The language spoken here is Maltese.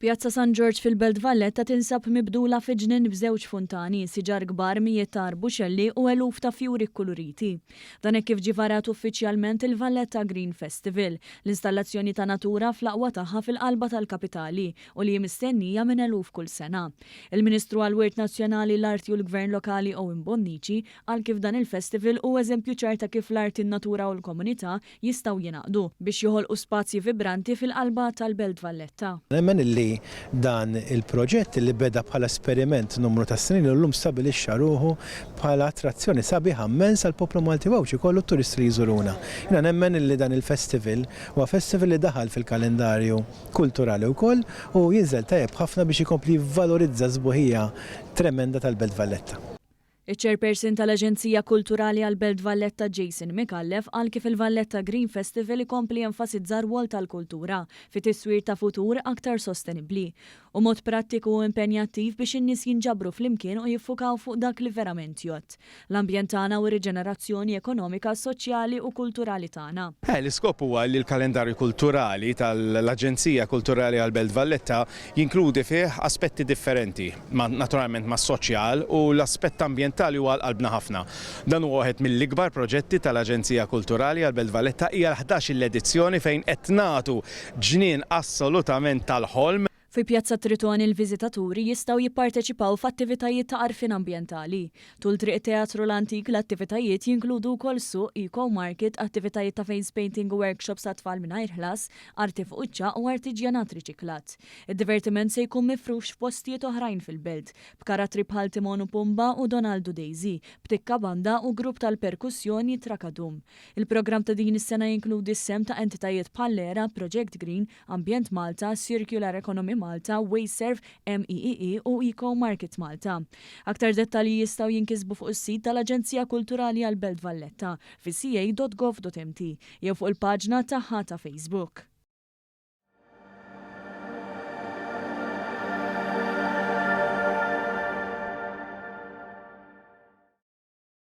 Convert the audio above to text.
Pjazza San Ġorġ fil-Belt Valletta tinsab mibdula fi ġnien b'żewġ funtani, siġar kbar, mijiet ta' arbuxelli u eluf ta' fjuri kkuluriti. Dan hekk kif ġie varat uffiċjalment il-Valletta Green Festival, l-installazzjoni ta' natura fl-aqwa tagħha fil-qalba tal-kapitali u li hi mistennija minn eluf kull sena. Il-Ministru għall-Wirt Nazzjonali, l-Arti u l-Gvern Lokali Owen Bonnici qal kif dan il-festival hu eżempju ċar ta' kif l-arti, n-natura u l-komunità jistgħu jingħaqdu biex joħolqu spazji vibranti fil-qalba tal-Belt Valletta. Nemmen li dan il-proġett li beda bħala esperiment numru ta' snin ilu llum stabilixxa ruħu bħala attrazzjoni sabiħa mmens għall-poplu Malti u Għawdxi kollu t-turisti li jżuruna. Jiena nemmen li dan il-festival huwa festival li daħal fil-kalendarju kulturali wkoll u jinżel tajjeb ħafna biex ikompli jivvalorizza s-sbuħija tremenda tal-Belt Valletta. Iċ-Chairperson tal-Aġenzija Kulturali għall-Belt Valletta Jason Micallef qal kif il-Valletta Green Festival ikompli jenfasizza r-rwol tal-kultura fit-tiswir ta' futur aktar sostenibbli. Hu mod prattiku u impenjattiv biex in-nies jinġabru flimkien u jiffukaw fuq dak li verament jgħodd, l-ambjent tagħna u r-riġenerazzjoni ekonomika, soċjali u kulturali tagħna. L-iskop huwa li l-kalendarju kulturali tal-Aġenzija Kulturali għall-Belt Valletta jinkludi fih aspetti differenti. naturalment mas-soċjal u l-aspett ambjentali huwa għal qalbna ħafna. Dan huwa wieħed mill-ikbar proġetti tal-Aġenzija Kulturali għall-Belt Valletta, hija l-ħdax-il edizzjoni fejn qed nagħtu ġnien assolutament tal-ħolm. Fi Pjazza Tritoni l-viżitaturi jistgħu jipparteċipaw f'attivitajiet ta' għarfien ambjentali. Tul Triq it-Teatru l-Antik l-attivitajiet jinkludu wkoll suq, eco-market, attivitajiet ta' face painting u workshops għat-tfal mingħajr ħlas, arti fuq iċ-ċagħaq u artiġjanat riċiklat. Id-divertiment se jkun mifrux f'postijiet oħrajn fil-belt, b'karattri bħal Timon u Pumba u Donald u Daisy, b'tikka banda u grupp tal-perkussjoni Trakadum. Il-programm ta' din is-sena jinkludi s-sehem ta' entitajiet bħal l-ERA, Project Green, Ambjent Malta, Circular Economy Malta, WasteServ, MEEE u Eco Market Malta. Aktar dettalji jistgħu jinkisbu fuq is-sit tal-Aġenzija Kulturali għall-Belt Valletta fi ca.gov.mt jew fuq il-paġna tagħha ta' Facebook.